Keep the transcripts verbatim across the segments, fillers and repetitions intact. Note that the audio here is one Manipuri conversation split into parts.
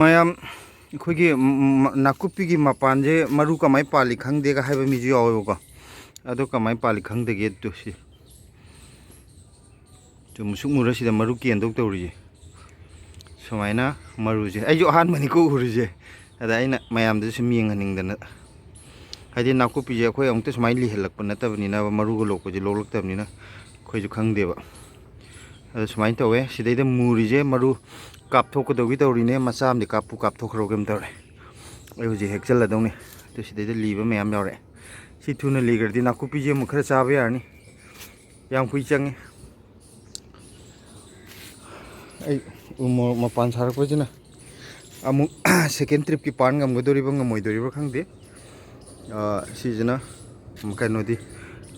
ꯃꯌꯥꯝ, ꯑꯩꯈꯣꯏꯒꯤ ꯃ-, ꯃ-, ꯅꯥꯀꯨꯞꯄꯤꯒꯤ ꯃꯄꯥꯟꯁꯦ ꯃꯔꯨ ꯀꯃꯥꯏꯅ ꯄꯥꯜꯂꯤ ꯈꯪꯗꯦꯒ ꯍꯥꯏꯕ ꯃꯤꯁꯨ ꯌꯥꯎꯋꯦꯕꯀꯣ꯫ ꯑꯗꯣ ꯀꯃꯥꯏꯅ ꯄꯥꯜꯂꯤ ꯈꯪꯗꯒꯦ ꯑꯗꯨ ꯁꯤ꯫ ꯁꯨꯝ ꯃꯨꯁꯨꯛ ꯃꯨꯔꯁꯤꯗ ꯃꯔꯨ ꯀꯦꯟꯗꯧ ꯇꯧꯔꯤꯁꯦ꯫ ꯁꯨꯃꯥꯏꯅ ꯃꯔꯨꯁꯦ ꯑꯩꯁꯨ ꯑꯍꯥꯟꯕꯅꯤꯀꯣ ꯎꯔꯤꯁꯦ꯫ ꯑꯗ ꯑꯩꯅ ꯃꯌꯥꯝꯗꯁꯨ ꯁꯨꯝ ꯌꯦꯡꯍꯟꯅꯤꯡꯗꯅ, ꯍꯥꯏꯗꯤ ꯅꯥꯀꯨꯞꯄꯤꯁꯦ ꯑꯩꯈꯣꯏ ꯑꯃꯨꯛꯇ ꯁꯨꯃꯥꯏꯅ ꯂꯤꯍꯜꯂꯛꯄ ꯅꯠꯇꯕꯅꯤꯅ, ꯃꯔꯨꯒ ꯂꯣꯛꯄꯁꯦ ꯂꯣꯛꯂꯛꯇꯕꯅꯤꯅ ꯑꯩꯈꯣꯏꯁꯨ ꯈꯪꯗꯦꯕ꯫ ꯑꯗꯣ ꯁꯨꯃꯥꯏꯅ ꯇꯧꯋꯦ꯫ ꯁꯤꯗꯩꯗ ꯃꯨꯔꯤꯁꯦ ꯃꯔꯨ ꯀꯥꯞꯊꯣꯛꯀꯗꯧꯒꯤ ꯇꯧꯔꯤꯅꯦ꯫ ꯃꯆꯥ ꯑꯃꯗꯤ ꯀꯥꯞꯄꯨ ꯀꯥꯞꯊꯣꯛꯈ꯭ꯔꯣ ꯀꯩꯝ ꯇꯧꯔꯦ꯫ ꯑꯩ ꯍꯧꯖꯤꯛ ꯍꯦꯛꯆꯜꯂꯗꯧꯅꯤ꯫ ꯑꯗꯨ ꯁꯤꯗꯩꯗ ꯂꯤꯕ ꯃꯌꯥꯝ ꯌꯥꯎꯔꯛꯑꯦ꯫ ꯁꯤ ꯊꯨꯅ ꯂꯤꯈ꯭ꯔꯗꯤ ꯅꯥꯀꯨꯞꯄꯤꯁꯦ ꯑꯃꯨꯛ ꯈꯔ ꯆꯥꯕ ꯌꯥꯔꯅꯤ꯫ ꯌꯥꯝ ꯀꯨꯏ ꯆꯪꯉꯤ꯫ ꯑꯩ ꯎ ꯃꯣꯔꯣꯛ ꯃꯄꯥꯟ ꯁꯥꯔꯛꯄꯁꯤꯅ ꯑꯃꯨꯛ ꯁꯦꯀꯦꯟ ꯇ꯭ꯔꯤꯞꯀꯤ ꯄꯥꯟ ꯉꯝꯒꯗꯣꯔꯤꯕ ꯉꯝꯃꯣꯏꯗꯣꯔꯤꯕ꯭ꯔꯥ ꯈꯪꯗꯦ꯫ ꯑꯥ, ꯁꯤꯁꯤꯅ ꯀꯩꯅꯣꯗꯤ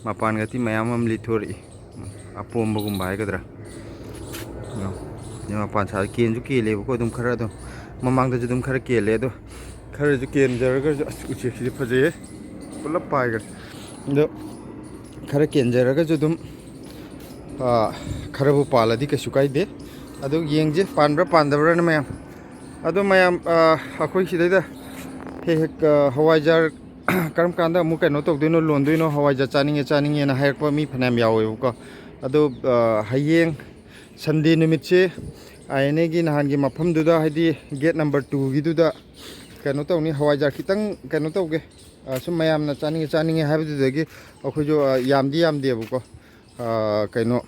ꯃꯄꯥꯟꯒꯗꯤ ꯃꯌꯥꯝ ꯑꯃ ꯂꯤꯊꯣꯔꯛꯏ꯫ ꯑꯄꯣꯝꯕꯒꯨꯝꯕ ꯍꯥꯏꯒꯗ꯭ꯔꯥ꯫ ꯑꯥ, ꯃꯄꯥꯟ ꯁꯥ ꯀꯦꯟꯁꯨ ꯀꯦꯜꯂꯦꯕꯀꯣ, ꯑꯗꯨꯝ ꯈꯔ ꯑꯗꯨꯝ ꯃꯃꯥꯡꯗꯁꯨ ꯑꯗꯨꯝ ꯈꯔ ꯀꯦꯜꯂꯦ꯫ ꯑꯗꯣ ꯈꯔꯁꯨ ꯀꯦꯟꯖꯔꯒꯁꯨ, ꯑꯁ, ꯎꯆꯦꯛꯁꯤꯗꯤ ꯐꯖꯩꯌꯦ, ꯄꯨꯂꯞ ꯄꯥꯏꯈ꯭ꯔꯦ꯫ ꯑꯗꯣ ꯈꯔ ꯀꯦꯟꯖꯔꯒꯁꯨ ꯑꯗꯨꯝ, ꯑꯥ, ꯈꯔꯕꯨ ꯄꯥꯜꯂꯗꯤ ꯀꯩꯁꯨ ꯀꯥꯏꯗꯦ꯫ ꯑꯗꯨ ꯌꯦꯡꯁꯦ ꯄꯥꯟꯕ꯭ꯔꯥ ꯄꯥꯟꯗꯕ꯭ꯔꯥꯅ ꯃꯌꯥꯝ꯫ ꯑꯗꯣ ꯃꯌꯥꯝ, ꯑꯥ, ꯑꯩꯈꯣꯏ ꯁꯤꯗꯩꯗ ꯍꯦꯛ ꯍꯦꯛ, ꯑꯥ, ꯍꯋꯥꯏꯖꯥꯔ ꯀꯔꯝ ꯀꯥꯟꯗ ꯑꯃꯨꯛ ꯀꯩꯅꯣ ꯇꯧꯗꯣꯏꯅꯣ, ꯂꯣꯟꯗꯣꯏꯅꯣ, ꯍꯋꯥꯏꯖꯥꯔ ꯆꯥꯅꯤꯡꯉꯦ ꯆꯥꯅꯤꯡꯉꯦꯅ ꯍꯥꯏꯔꯛꯄ ꯃꯤ ꯐꯅꯌꯥꯝ ꯌꯥꯎꯋꯦꯕꯀꯣ꯫ ꯑꯗꯣ, ꯑꯥ, ꯍꯌꯦꯡ ꯁꯟꯗꯦ ꯅꯨꯃꯤꯠꯁꯦ ꯑꯥꯏ ꯑꯦꯟ ꯑꯦꯒꯤ ꯅꯍꯥꯟꯒꯤ ꯃꯐꯝꯗꯨꯗ, ꯍꯥꯏꯗꯤ ꯒꯦꯠ ꯅꯝꯕꯔ ꯇꯨꯒꯤꯗꯨꯗ ꯀꯩꯅꯣ ꯇꯧꯅꯤ, ꯍꯋꯥꯏꯖꯥꯔ ꯈꯤꯇꯪ ꯀꯩꯅꯣ ꯇꯧꯒꯦ, ꯑ, ꯁꯨꯝ ꯃꯌꯥꯝꯅ ꯆꯥꯅꯤꯡꯉꯦ ꯆꯥꯅꯤꯡꯉꯦ ꯍꯥꯏꯕꯗꯨꯗꯒꯤ ꯑꯩꯈꯣꯏꯁꯨ, ꯑ, ꯌꯥꯝꯗꯤ ꯌꯥꯝꯗꯦꯕꯀꯣ꯫ ꯑ, ꯀꯩꯅꯣ,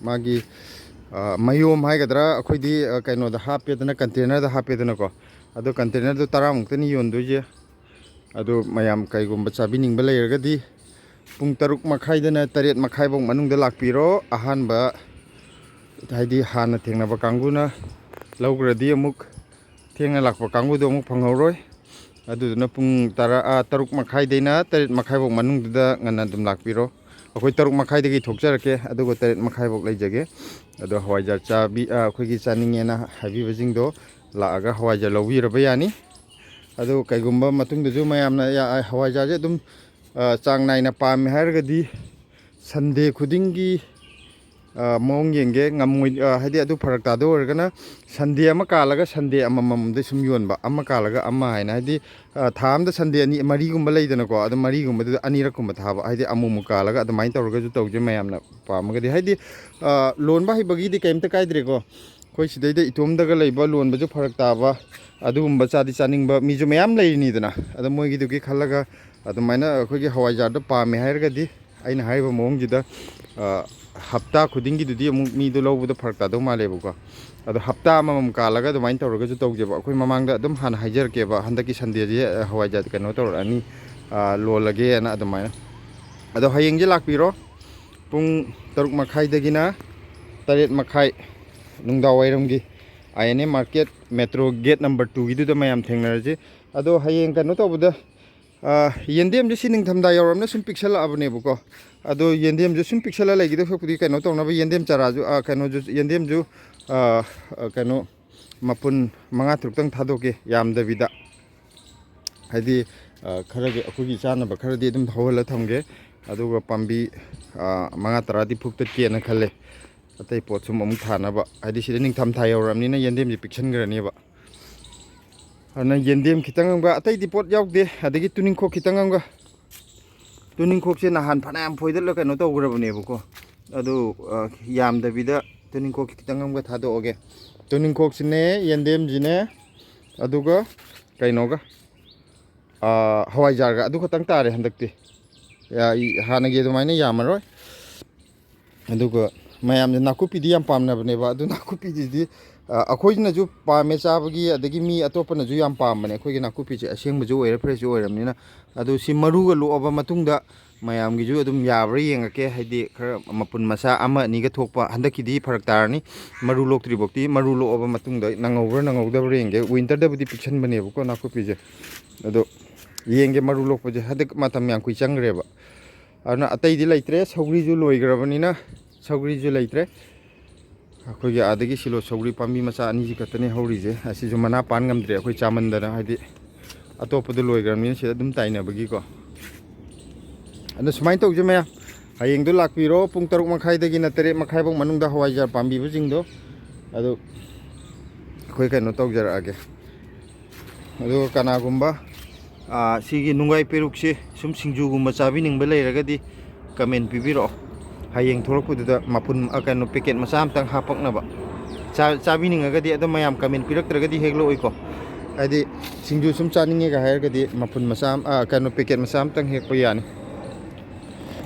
ꯃꯥꯒꯤ, ꯑ, ꯃꯌꯣꯝ ꯍꯥꯏꯒꯗ꯭ꯔꯥ, ꯑꯩꯈꯣꯏꯗꯤ, ꯑ, ꯀꯩꯅꯣꯗ ꯍꯥꯞꯄꯦꯗꯅ, ꯀꯟꯇꯦꯅꯔꯗ ꯍꯥꯞꯄꯦꯗꯅꯀꯣ꯫ ꯑꯗꯣ ꯀꯟꯇꯦꯅꯔꯗꯣ ꯇꯔꯥꯃꯨꯛꯇꯅꯤ ꯌꯣꯟꯗꯣꯏꯁꯦ꯫ ꯑꯗꯣ ꯃꯌꯥꯝ ꯀꯩꯒꯨꯝꯕ ꯆꯥꯕꯤꯅꯤꯡꯕ ꯂꯩꯔꯒꯗꯤ ꯄꯨꯡ ꯇꯔꯨꯛ ꯃꯈꯥꯏꯗꯅ ꯇꯔꯦꯠ ꯃꯈꯥꯏꯐꯧ ꯃꯅꯨꯡꯗ ꯂꯥꯛꯄꯤꯔꯣ꯫ ꯑꯍꯥꯟꯕ, ꯍꯥꯏꯗꯤ ꯍꯥꯟꯅ ꯊꯦꯡꯅꯕ ꯀꯥꯡꯕꯨꯅ ꯂꯧꯈ꯭ꯔꯗꯤ ꯑꯃꯨꯛ ꯊꯦꯡꯅ ꯂꯥꯛꯄ ꯀꯥꯡꯕꯨꯗꯣ ꯑꯃꯨꯛ ꯐꯪꯍꯧꯔꯣꯏ꯫ ꯑꯗꯨꯗꯨꯅ ꯄꯨꯡ ꯇꯔꯥ, ꯑꯥ, ꯇꯔꯨꯛ ꯃꯈꯥꯏꯗꯩꯅ ꯇꯔꯦꯠ ꯃꯈꯥꯏꯐꯧ ꯃꯅꯨꯡꯗꯨꯗ ꯉꯟꯅ ꯑꯗꯨꯝ ꯂꯥꯛꯄꯤꯔꯣ꯫ ꯑꯩꯈꯣꯏ ꯇꯔꯨꯛ ꯃꯈꯥꯏꯗꯒꯤ ꯊꯣꯛꯆꯔꯛꯀꯦ, ꯑꯗꯨꯒ ꯇꯔꯦꯠ ꯃꯈꯥꯏꯐꯧ ꯂꯩꯖꯒꯦ꯫ ꯑꯗꯣ ꯍꯋꯥꯏꯖꯥꯔ ꯆꯥꯕꯤ-, ꯑꯥ, ꯑꯩꯈꯣꯏꯒꯤ ꯆꯥꯅꯤꯡꯉꯦꯅ ꯍꯥꯏꯕꯤꯕꯁꯤꯡꯗꯣ ꯂꯥꯛꯑꯒ ꯍꯋꯥꯏꯖꯥꯔ ꯂꯧꯕꯤꯔꯕ ꯌꯥꯅꯤ꯫ ꯑꯗꯨ ꯀꯩꯒꯨꯝꯕ ꯃꯇꯨꯡꯗꯁꯨ ꯃꯌꯥꯝꯅ ꯌꯥ-, ꯍꯋꯥꯏꯖꯥꯔꯁꯦ ꯑꯗꯨꯝ, ꯑ, ꯆꯥꯡ ꯅꯥꯏꯅ ꯄꯥꯝꯃꯦ ꯍꯥꯏꯔꯒꯗꯤ ꯁꯟꯗꯦ ꯈꯨꯗꯤꯡꯒꯤ, ꯑ, ꯃꯑꯣꯡ ꯌꯦꯡꯒꯦ꯫ ꯉꯝꯃꯣꯏ-, ꯑ, ꯍꯥꯏꯗꯤ ꯑꯗꯨ ꯐꯔꯛ ꯇꯥꯗꯧ ꯑꯣꯏꯔꯒꯅ Sunday ꯑꯃ ꯀꯥꯜꯂꯒ Sunday ꯑꯃꯃꯝꯗ ꯁꯨꯝ ꯌꯣꯟꯕ, ꯑꯃ ꯀꯥꯜꯂꯒ ꯑꯃ ꯍꯥꯏꯅ, ꯍꯥꯏꯗꯤ, ꯑ, ꯊꯥ ꯑꯝꯗ Sunday ꯑꯅꯤ, ꯃꯔꯤꯒꯨꯝꯕ ꯂꯩꯗꯅꯀꯣ, ꯑꯗꯨ ꯃꯔꯤꯒꯨꯝꯕꯗꯨꯗ ꯑꯅꯤꯔꯛꯀꯨꯝꯕ ꯊꯥꯕ, ꯍꯥꯏꯗꯤ ꯑꯃꯨꯛꯃꯨꯛ ꯀꯥꯜꯂꯒ ꯑꯗꯨꯃꯥꯏꯅ ꯇꯧꯔꯒꯁꯨ ꯇꯧꯁꯦ꯫ ꯃꯌꯥꯝꯅ ꯄꯥꯝꯃꯒꯗꯤ, ꯍꯥꯏꯗꯤ, ꯑ, ꯂꯣꯟꯕ ꯍꯩꯕꯒꯤꯗꯤ ꯀꯩꯝꯇ ꯀꯥꯏꯗ꯭ꯔꯦꯀꯣ꯫ ꯑꯩꯈꯣꯏ ꯁꯤꯗꯩꯗ ꯏꯇꯣꯝꯗꯒ ꯂꯩꯕ, ꯂꯣꯟꯕꯁꯨ ꯐꯔꯛ ꯇꯥꯕ, ꯑꯗꯨꯒꯨꯝꯕ ꯆꯥꯗꯤ ꯆꯥꯅꯤꯡꯕ ꯃꯤꯁꯨ ꯃꯌꯥꯝ ꯂꯩꯔꯤꯅꯤꯗꯅ꯫ ꯑꯗꯣ ꯃꯣꯏꯒꯤꯗꯨꯒꯤ ꯈꯜꯂꯒ ꯑꯗꯨꯃꯥꯏꯅ ꯑꯩꯈꯣꯏꯒꯤ ꯍꯋꯥꯏꯖꯥꯔꯗꯣ ꯄꯥꯝꯃꯦ ꯍꯥꯏꯔꯒꯗꯤ, ꯑꯩꯅ ꯍꯥꯏꯔꯤꯕ ꯃꯑꯣꯡꯁꯤꯗ, ꯑ, ꯍꯞꯇꯥ ꯈꯨꯗꯤꯡꯒꯤꯗꯨꯗꯤ ꯑꯃꯨꯛ ꯃꯤꯗꯣ ꯂꯧꯕꯗꯣ ꯐꯔꯛ ꯇꯥꯗꯧ ꯃꯥꯜꯂꯦꯕꯀꯣ꯫ ꯑꯗꯣ ꯍꯞꯇꯥ ꯑꯃꯃꯝ ꯀꯥꯜꯂꯒ ꯑꯗꯨꯃꯥꯏꯅ ꯇꯧꯔꯒꯁꯨ ꯇꯧꯖꯦꯕ꯫ ꯑꯩꯈꯣꯏ ꯃꯃꯥꯡꯗ ꯑꯗꯨꯝ ꯍꯥꯟꯅ ꯍꯥꯏꯖꯔꯛꯀꯦꯕ, ꯍꯟꯗꯛꯀꯤ Sundayꯁꯦ, ꯑ, ꯍꯋꯥꯏꯖꯥꯔ ꯀꯩꯅꯣ ꯇꯧꯔꯛꯑꯅꯤ, ꯑ, ꯂꯣꯜꯂꯒꯦꯅ ꯑꯗꯨꯃꯥꯏꯅ꯫ ꯑꯗꯣ ꯍꯌꯦꯡꯁꯦ ꯂꯥꯛꯄꯤꯔꯣ, ꯄꯨꯡ ꯇꯔꯨꯛ ꯃꯈꯥꯏꯗꯒꯤꯅ ꯇꯔꯦꯠ ꯃꯈꯥꯏ, ꯅꯨꯡꯗꯥꯡ ꯋꯥꯏꯔꯝꯒꯤ I N A market metro gate number twoꯒꯤꯗꯨꯗ ꯃꯌꯥꯝ ꯊꯦꯡꯅꯔꯁꯤ꯫ ꯑꯗꯣ ꯍꯌꯦꯡ ꯀꯩꯅꯣ ꯇꯧꯕꯗ, ꯑ, ꯌꯦꯟꯗꯦꯝꯁꯦ ꯁꯤ ꯅꯤꯡꯊꯝꯊꯥ ꯌꯧꯔꯕꯅ ꯁꯨꯝ ꯄꯤꯛꯁꯜꯂꯛꯑꯕꯅꯦꯕꯀꯣ꯫ ꯑꯗꯣ ꯌꯦꯟꯗꯦꯝꯁꯦ ꯁꯨꯝ ꯄꯤꯛꯁꯜꯂ ꯂꯩꯒꯗꯧ ꯁꯔꯨꯛꯄꯨꯗꯤ ꯀꯩꯅꯣ ꯇꯧꯅꯕ ꯌꯦꯟꯗꯦꯝ ꯆꯥꯔꯥꯁꯨ, ꯑ, ꯀꯩꯅꯣꯁꯨ, ꯌꯦꯟꯗꯦꯝꯁꯨ, ꯑ, ꯑ, ꯀꯩꯅꯣ ꯃꯄꯨꯟ ꯃꯉꯥ ꯇꯔꯨꯛꯇꯪ ꯊꯥꯗꯣꯛꯀꯦ, ꯌꯥꯝꯗꯕꯤꯗ꯫ ꯍꯥꯏꯗꯤ, ꯑ, ꯈꯔꯒꯤ ꯑꯩꯈꯣꯏꯒꯤ ꯆꯥꯅꯕ ꯈꯔꯗꯤ ꯑꯗꯨꯝ ꯍꯧꯍꯜꯂ ꯊꯝꯒꯦ꯫ ꯑꯗꯨꯒ ꯄꯥꯝꯕꯤ, ꯑ, ꯃꯉꯥ ꯇꯔꯥꯗꯤ ꯐꯨꯛꯇꯠꯀꯦꯅ ꯈꯜꯂꯦ꯫ ꯑꯇꯩ ꯄꯣꯠ ꯁꯨꯝ ꯑꯃꯨꯛ ꯊꯥꯅꯕ꯫ ꯍꯥꯏꯗꯤ ꯁꯤꯗ ꯅꯤꯡꯊꯝꯊꯥ ꯌꯧꯔꯛꯑꯕꯅꯤꯅ ꯌꯦꯟꯗꯦꯝꯁꯦ ꯄꯤꯛꯁꯟꯈ꯭ꯔꯅꯦꯕ꯫ ꯑꯗꯨꯅ ꯌꯦꯟꯗꯦꯝ ꯈꯤꯇꯪ ꯑꯃꯒ, ꯑꯇꯩꯗꯤ ꯄꯣꯠ ꯌꯥꯎꯗꯦ꯫ ꯑꯗꯒꯤ ꯇꯨꯅꯤꯡꯈꯣꯛ ꯈꯤꯇꯪ ꯑꯃꯒ꯫ ꯇꯨꯅꯤꯡꯈꯣꯛꯁꯦ ꯅꯍꯥꯟ ꯐꯅꯌꯥꯝ ꯐꯣꯏꯗꯠꯂ ꯀꯩꯅꯣ ꯇꯧꯈ꯭ꯔꯕꯅꯦꯕꯀꯣ꯫ ꯑꯗꯨ, ꯑ, ꯌꯥꯝꯗꯕꯤꯗ ꯇꯨꯅꯤꯡꯈꯣꯛ ꯈꯤꯇꯪ ꯑꯃꯒ ꯊꯥꯗꯣꯛꯑꯒꯦ꯫ ꯇꯨꯅꯤꯡꯈꯣꯛꯁꯤꯅꯦ, ꯌꯦꯟꯗꯦꯝꯁꯤꯅꯦ, ꯑꯗꯨꯒ ꯀꯩꯅꯣꯒ, ꯑ, ꯍꯋꯥꯏꯖꯥꯔꯒ, ꯑꯗꯨ ꯈꯛꯇꯪ ꯇꯥꯔꯦ ꯍꯟꯗꯛꯇꯤ꯫ ꯌꯥ-, ꯏ-, ꯍꯥꯟꯅꯒꯤ ꯑꯗꯨꯃꯥꯏꯅ ꯌꯥꯝꯃꯔꯣꯏ꯫ ꯑꯗꯨꯒ ꯃꯌꯥꯝꯅ ꯅꯥꯀꯨꯞꯄꯤꯗꯤ ꯌꯥꯝ ꯄꯥꯝꯅꯕꯅꯦꯕ꯫ ꯑꯗꯨ ꯅꯥꯀꯨꯞꯄꯤꯁꯤꯗꯤ, ꯑ, ꯑꯩꯈꯣꯏꯅꯁꯨ ꯄꯥꯝꯃꯦ ꯆꯥꯕꯒꯤ, ꯑꯗꯒꯤ ꯃꯤ ꯑꯇꯣꯞꯄꯅꯁꯨ ꯌꯥꯝ ꯄꯥꯝꯕꯅꯦ ꯑꯩꯈꯣꯏꯒꯤ ꯅꯥꯀꯨꯞꯄꯤꯁꯦ, ꯑꯁꯦꯡꯕꯁꯨ ꯑꯣꯏꯔꯦ, fresh ꯁꯨ ꯑꯣꯏꯔꯕꯅꯤꯅ꯫ ꯑꯗꯨ ꯁꯤ ꯃꯔꯨꯒ ꯂꯣꯛꯑꯕ ꯃꯇꯨꯡꯗ ꯃꯌꯥꯝꯒꯤꯁꯨ ꯑꯗꯨꯝ ꯌꯥꯕ꯭ꯔꯥ ꯌꯦꯡꯉꯛꯀꯦ, ꯍꯥꯏꯗꯤ ꯈꯔ ꯃꯄꯨꯟ ꯃꯆꯥ ꯑꯃ ꯑꯅꯤꯒ ꯊꯣꯛꯄ꯫ ꯍꯟꯗꯛꯀꯤꯗꯤ ꯐꯔꯛ ꯇꯥꯔꯅꯤ, ꯃꯔꯨ ꯂꯣꯛꯇ꯭ꯔꯤꯐꯥꯎꯗꯤ꯫ ꯃꯔꯨ ꯂꯣꯛꯑꯕ ꯃꯇꯨꯡꯗ ꯅꯪꯍꯧꯕ꯭ꯔꯥ ꯅꯪꯍꯧꯗꯕ꯭ꯔꯥ ꯌꯦꯡꯒꯦ꯫ Winter ꯗꯕꯨꯗꯤ ꯄꯤꯛꯁꯟꯕꯅꯦꯕꯀꯣ ꯅꯥꯀꯨꯞꯄꯤꯁꯦ, ꯑꯗꯣ ꯌꯦꯡꯒꯦ ꯃꯔꯨ ꯂꯣꯛꯄꯁꯦ꯫ ꯍꯟꯗꯛ ꯃꯇꯝ ꯌꯥꯝ ꯀꯨꯏ ꯆꯪꯈ꯭ꯔꯦꯕ꯫ ꯑꯗꯨꯅ ꯑꯇꯩꯗꯤ ꯂꯩꯇ꯭ꯔꯦ, ꯁꯧꯒ꯭ꯔꯤꯁꯨ ꯂꯣꯏꯈ꯭ꯔꯕꯅꯤꯅ ꯁꯧꯒ꯭ꯔꯤꯁꯨ ꯂꯩꯇ꯭ꯔꯦ꯫ ꯑꯩꯈꯣꯏꯒꯤ ꯑꯥꯗꯒꯤ ꯁꯤꯂꯣ ꯁꯧꯒ꯭ꯔꯤ ꯄꯥꯝꯕꯤ ꯃꯆꯥ ꯑꯅꯤꯁꯤ ꯈꯛꯇꯅꯤ ꯍꯧꯔꯤꯁꯦ꯫ ꯑꯁꯤꯁꯨ ꯃꯅꯥ ꯄꯥꯟ ꯉꯝꯗ꯭ꯔꯦ ꯑꯩꯈꯣꯏ ꯆꯥꯃꯟꯗꯅ, ꯍꯥꯏꯗꯤ ꯑꯇꯣꯞꯄꯗ ꯂꯣꯏꯈ꯭ꯔꯕꯅꯤꯅ ꯁꯤꯗ ꯑꯗꯨꯝ ꯇꯥꯏꯅꯕꯒꯤꯀꯣ꯫ ꯑꯗꯣ ꯁꯨꯃꯥꯏꯅ ꯇꯧꯁꯦ ꯃꯌꯥꯝ, ꯍꯌꯦꯡꯗꯣ ꯂꯥꯛꯄꯤꯔꯣ, ꯄꯨꯡ ꯇꯔꯨꯛ ꯃꯈꯥꯏꯗꯒꯤꯅ ꯇꯔꯦꯠ ꯃꯈꯥꯏꯐꯧ ꯃꯅꯨꯡꯗ ꯍꯋꯥꯏꯖꯥꯔ ꯄꯥꯝꯕꯤꯕꯁꯤꯡꯗꯣ ꯑꯗꯨ ꯑꯩꯈꯣꯏ ꯀꯩꯅꯣ ꯇꯧꯖꯔꯛꯑꯒꯦ꯫ ꯑꯗꯨꯒ ꯀꯅꯥꯒꯨꯝꯕ, ꯑꯥ, ꯁꯤꯒꯤ ꯅꯨꯡꯒꯥꯏ ꯄꯦꯔꯨꯛꯁꯤ ꯁꯨꯝ ꯁꯤꯡꯖꯨꯒꯨꯝꯕ ꯆꯥꯕꯤꯅꯤꯡꯕ ꯂꯩꯔꯒꯗꯤ comment ꯄꯤꯕꯤꯔꯛꯑꯣ꯫ ꯍꯌꯦꯡ ꯊꯣꯛꯂꯛꯄꯗꯨꯗ ꯃꯄꯨꯟ, ꯑ, ꯀꯩꯅꯣ, packet ꯃꯆꯥ ꯑꯃꯇꯪ ꯍꯥꯞꯄꯛꯅꯕ꯫ ꯆꯥ-, ꯆꯥꯕꯤꯅꯤꯡꯉꯒꯗꯤ ꯑꯗꯨꯝ ꯃꯌꯥꯝ comment ꯄꯤꯔꯛꯇ꯭ꯔꯒꯗꯤ ꯍꯦꯛꯂꯛꯑꯣꯏꯀꯣ꯫ ꯍꯥꯏꯗꯤ ꯁꯤꯡꯖꯨ ꯁꯨꯝ ꯆꯥꯅꯤꯡꯉꯦꯒ ꯍꯥꯏꯔꯒꯗꯤ ꯃꯄꯨꯟ ꯃꯆꯥ ꯑꯃ, ꯑ, ꯀꯩꯅꯣ, packet ꯃꯆꯥ ꯑꯃꯇꯪ ꯍꯦꯛꯄ ꯌꯥꯅꯤ꯫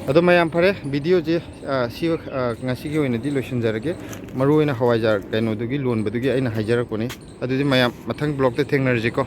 ꯑꯗꯣ ꯃꯌꯥꯝ ꯐꯔꯦ, videoꯁꯦ, ꯑ, ꯁꯤ, ꯑ, ꯉꯁꯤꯒꯤ ꯑꯣꯏꯅꯗꯤ ꯂꯣꯏꯁꯤꯟꯖꯔꯒꯦ꯫ ꯃꯔꯨ ꯑꯣꯏꯅ ꯍꯋꯥꯏꯖꯥꯔ ꯀꯩꯅꯣꯗꯨꯒꯤ ꯂꯣꯟꯕꯗꯨꯒꯤ ꯑꯩꯅ ꯍꯥꯏꯖꯔꯛꯄꯅꯤ꯫ ꯑꯗꯨꯗꯤ ꯃꯌꯥꯝ ꯃꯊꯪ vlogꯇ ꯊꯦꯡꯅꯔꯁꯤꯀꯣ꯫